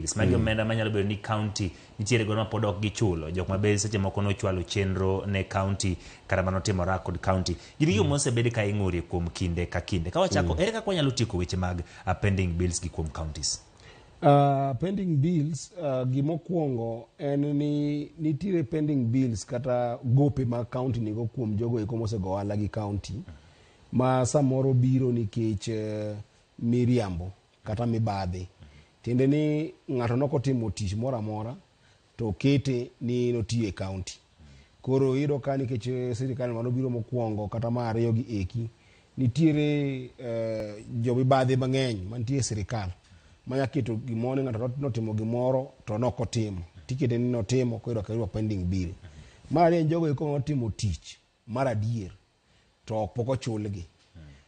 Bills. Magi omenda manyalo bedo ni county nitiere godo ma pod ok gichulo. Jok ma be seche moko nochwalo chenro ne county kata mano timo rak kod county. Gin gigo mosebed ka ing'urie kuom kinde ka kinde. Ka wachako, ere kaka wanyalo tieko weche mag pending bills gi kuom counties? Pending bills, gimokwongo en ni nitiere pending bills kata gope mag county nigo kuom jogo eko mosego ohala gi county ma samoro biro nikech miriambo kata mibadhi. Tiende ni ng'ato nokotimo tich moro amora to okete ni notiyo e county. Koro iyudo ka nikech sirikal manobiro mokwongo kata mar ariyo gi eki, nitiere jomibadhi mang'eny mantie e sirikal manya keto gimoro ni ng'ato notimo gimoro to nokotimo, tikete ni notimo, koro iyudo ka pending bill. Mar ariyo en jogo eko manotimo tich mar adier to pok ochulgi.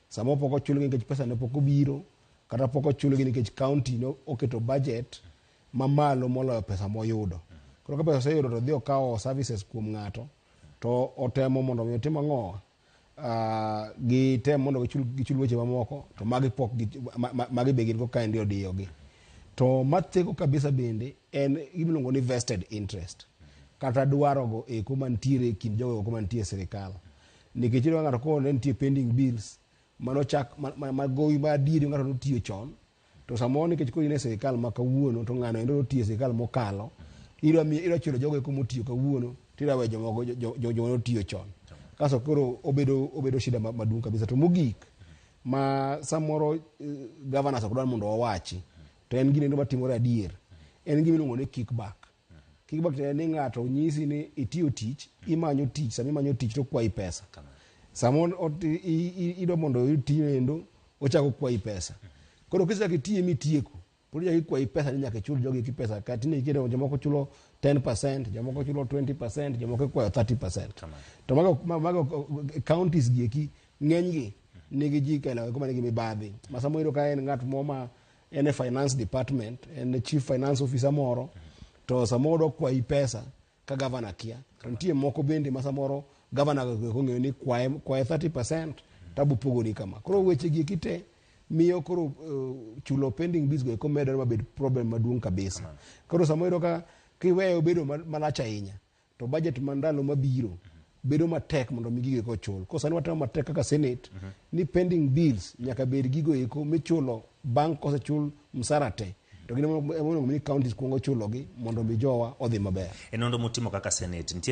Samo pok ochulgi nikech pesa ne pok obiro, kata pok ochulgi nikech county no oketo budget mamalo moloyo pesa moyudo. Koro ka pesa oseyudo to odhi okawo services kuom ng'ato to otemo mondo mi otim ang'o, gitem mondo gichul weche mamoko to magi pok magi be gin go kaendi odiyogi. To matheko kabisa bende en gimiluongo ni vested interest kata dwaro go eko mantiere e kind jogo eko mantie e sirikal. Nikech iyudo ka ng'ato kone nitie pending bills manochak ma gowi ma adieri ng'ato notiyo chon, to samoro nikech koro in e sirikal ma kawuono to ng'ano endo notiyo e sirikal mokalo, idwa chulo jogo eko motiyo kawuono to idwa weyo jomoko joma notiyo chon. Kasto koro obedo shida maduong' kabisa. To mogik ma samoro governors ok dwar mondo wawachi to en gino matimore adier, en gima iluongo ni kickback. Kickback en ni ng'ato nyisi ni itiyo tich, imanyo tich, sama imanyo tich to okwayi pesa. Sama idwa mondo iyud tijno endo, ochako okwayi pesa. Koro kisechako itiye mitieko, pod ichako ikwayi pesa ni nyaka ichul jogi eki pesa. Ka tinde iketo jomoko chulo 10%, jomoko chulo 20%, jomoko ikwayo 30%. To mago counties gi eki ng'enygi nigi ji kaila eko manigi mibadhi. Ma samoro iyudo ka en ng'at moro ma en e finance department, en e chief finance officer moro, to samoro odwa kwayi pesa ka governor kia. To nitie moko bende ma samoro governor go eko ong'eyo ni kwaye 30% to abo pogoni kama. Koro weche gi eki te miyo koro chulo pending bills go eko medore mabed problem maduong' kabisa. Koro samoro iyudo ka kiweyo obedo malach ahinya to budget ma ndalo mabiro bedo matek mondo mi gigo eko ochul. Koro sani watemo matek kaka Senate ni pending bills nyaka bed gigo eko michulo bang' kosechul msara te. To gin ema onego bed ni counties kuongo chulogi mondo mi jowa odhi maber. E nonro mutimo kaka Senate, nitie